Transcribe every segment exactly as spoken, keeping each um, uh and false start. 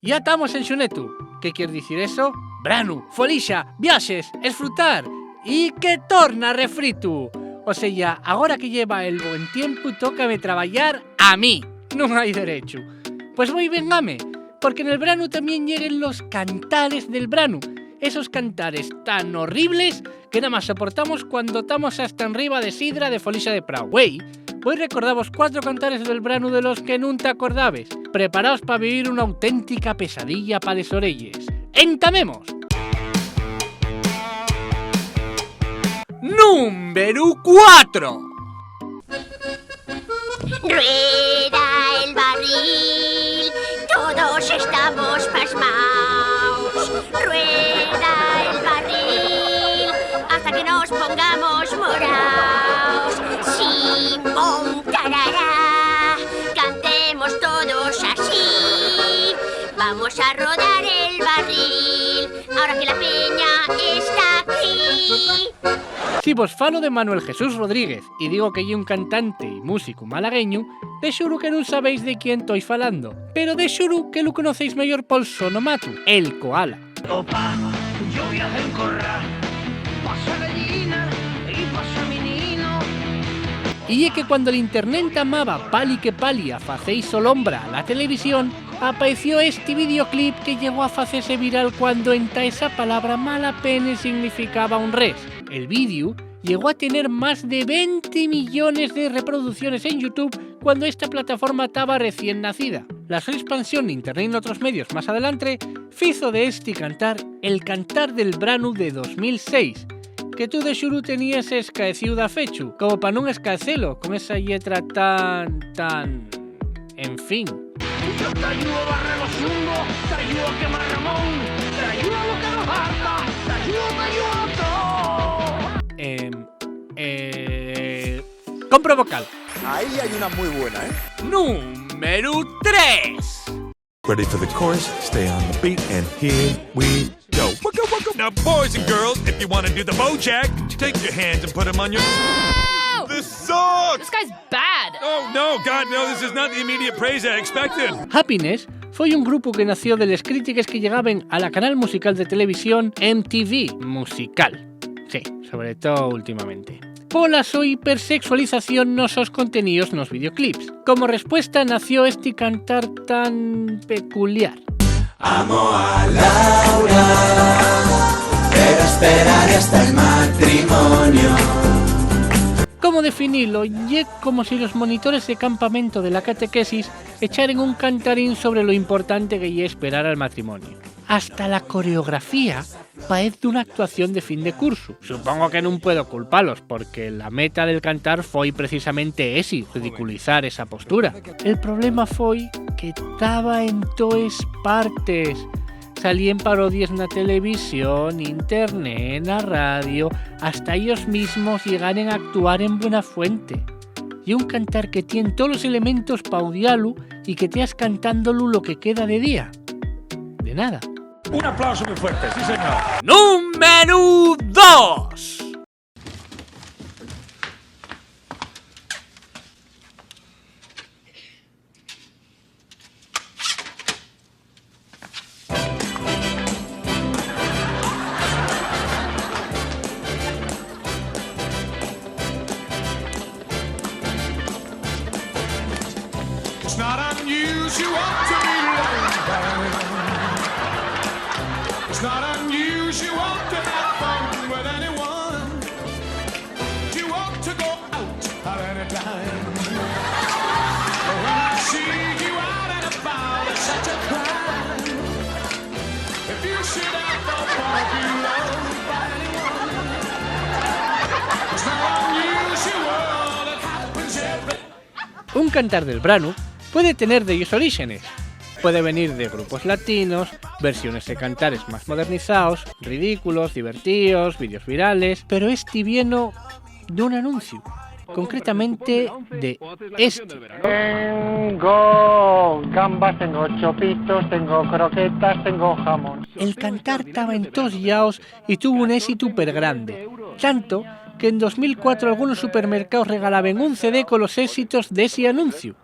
Ya tamos en xunetu. ¿Qué quier dicir eso? Branu, folixa, viaxes, esfrutar y que torna refritu. O seya, agora que lleva el buen tiempu, tócame trabayar a mí. Nun hai derechu. Pues voi, vengame, porque nel branu tamién lleguen los cantares del branu, esos cantares tan horribles que namás soportamos cuando tamos hasta enriba de sidra de folixa de prau. Güei, voi recordavos cuatro cantares del branu de los que nun t'acordabes. Preparaos pa vivir una auténtica pesadilla pa les orelles. ¡Entamemos! Númberu cuatro. Rueda el barril, todos estamos pasmaos. Rueda el barril, hasta que nos pongamos moraos. Sin pom, tarará, cantemos todos así. Vamos a rodar el barril, ahora que la peña está aquí. Si vos falo de Manuel Jesús Rodríguez y digo que ye un cantante y músicu malagueñu, de xuru que nun sabéis de quién toi falando, pero de xuru que lu conocéis meyor pol so nomatu, el Koala. Opa, yo viaje en corra, pasa gallina y pasa menino. Y ye que cuando l'internet entamaba pali que pali a facéis solombra a la televisión, apaeció esti videoclip que llegó a facese viral cuando enta esa palabra mala penes significaba un res. El vídeo llegó a tener más de venti millones de reproducciones en YouTube cuando esta plataforma taba recién nacida. La so espansión n'Internet y n'otros medios más adelantre fizo de esti cantar el cantar del branu de dos mil seis, que tu de xuru teníes escaecíu dafechu, como pa nun escaecelo con esa lletra tan, tan... En fin. Yo t'ayudo a barrer los xungos, t'ayudo a quemar Ramón, t'ayudo a lo que nos harta, t'ayudo, t'ayudo a todo. Em, eh, compro vocal. Ahí hay una muy buena, ¿eh? Númberu tres. Ready for the chorus, stay on the beat, and here we go. Waka, waka. Now, boys and girls, if you want to do the Bojack, take your hands and put 'em on your... Ow! This sucks! This guy's bad! Oh, no, God, no, this is not the immediate praise I expected. Happiness foi un grupu que nació de les crítiques que llegaben a la canal musical de televisión M T V Musical. Sí, sobre todo últimamente. Pola so hipersexualización nos sos conteníos nos videoclips. Como respuesta nació esti cantar tan peculiar. Amo a Laura, pero esperaré hasta el matrimonio. ¿Cómo definilo? Ye como si los monitores de campamento de la catequesis echaren un cantarín sobre lo importante que ye esperar al matrimonio. Hasta la coreografía paez d'una actuación de fin de cursu. Supongo que nun puedo culpalos, porque la meta del cantar foi precisamente esi, ridiculizar esa postura. El problema foi que taba en toes partes. Salíen parodies na televisión, internet, na radio, hasta ellos mismos llegaren a actuar en Buenafuente. Ye un cantar que tien tolos elementos pa odialu y que teas cantándolu lo que queda de día. De nada. Un aplauso muy fuerte, sí, señor. Númberu dos. It's not unusual to be loved by anyone. It's not unusual to have fun with anyone. You ought to go out at any time. But when I see you out and about, it's such a crime. If you should ever wanna be loved by anyone, it's not unusual, it happens every... Un cantar del branu puede tener dellos oríxenes. Puede venir de grupos latinos, versiones de cantares más modernizaos, ridículos, divertíos, vídeos virales, pero esti vieno d'un anunciu, concretamente de esti. Tengo gambas, tengo chopitos, tengo croquetas, tengo jamón. El cantar taba en tos llaos y tuvo un ésitu pergrande, tanto que en dos mil cuatro algunos supermercaos regalaben un C D con los ésitos d'esi anunciu.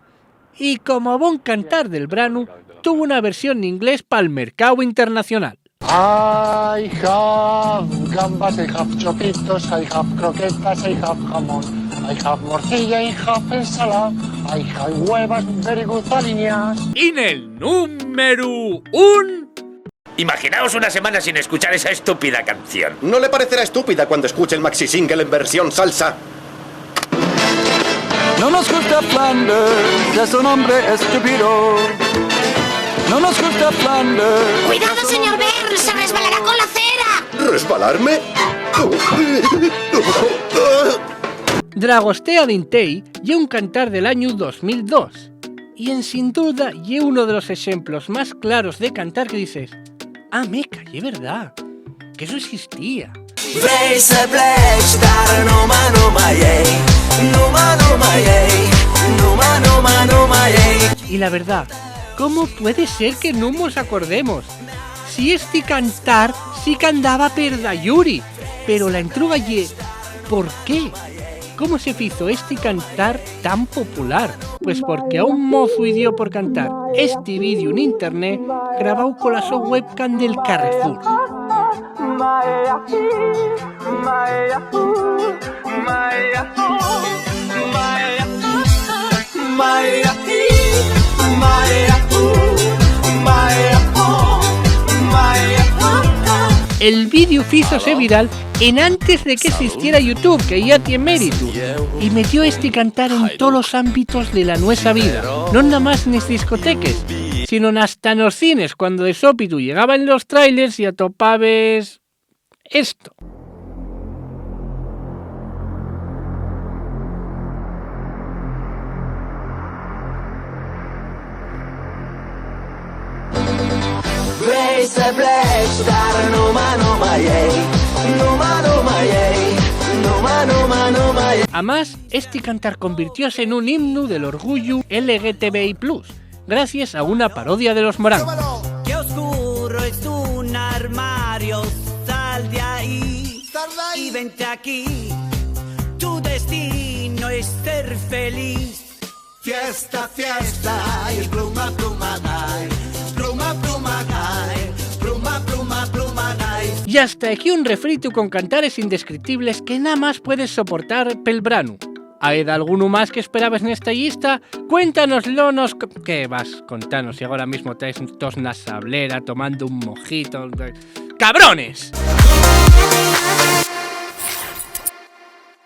Y como bon cantar del branu, tuvo una versión n'inglés pal mercáu internacional. I have gambas, I have chopitos, I have croquetas, I have jamón, I have morcilla, I have ensalada, I have huevas very good aliñadas. Y nel númberu un. Imaginaos una semana sin escuchar esa estúpida canción. No le parecerá estúpida cuando escuche el maxi single en versión salsa. No nos gusta Flanders, es un hombre estúpido. No nos gusta Flanders. Cuidado, señor Burns, se resbalará con la cera. ¿Resbalarme? Dragostea Dintei ye un cantar del añu dos mil dos, y en sin duda ye uno de los exemplos más claros de cantar que dices: "Ah, meca, ye verdá, qu'esu existía". Blaze, blaze, dar, no ma, no ma, yey. No ma, no ma, yey. No ma, no ma, no ma, yey. Y la verdá, ¿cómo puede ser que nun mos acordemos? Si esti cantar sí qu'andaba per dayuri, pero la entruga ye, ¿por qué? ¿Cómo se fizo esti cantar tan popular? Pues porque a un mozu-y dio por cantar esti vídeo n'internet grabáu cola so webcam del Carrefour. El vídeo fízose viral enantes de qu'esistiera YouTube, que yá tien méritu, y metió esti cantar en tolos ámbitos de la nuesa vida, non namás nes discoteques, sino hasta nos cines, cuando de sópitu llegaben los trailers y atopabes esto. Blaze, blaze, dar, no ma, no ma, yey. No ma, no ma, yey. No ma, no ma, no ma, yey. Amás, esti cantar convirtióse nun himnu del orguyu L G T B I plus, gracies a una parodia de los Morán. Qué oscuro es un armario, sal de ahí. Sal de ahí. Y vente aquí. Tu destino es ser feliz. Fiesta, fiesta, y pluma, pluma, gai. Pluma, pluma, gai. Pluma, pluma, pluma, gai. Y hasta aquí un refritu con cantares indescriptibles que namás puedes soportar pel branu. ¿Hai dalgunu más que esperabes nesta llista? Cuéntanoslo nos co-, ¿qué vas contanos si agora mismo tais tos na sablera tomando un mojito? ¡Cabrones!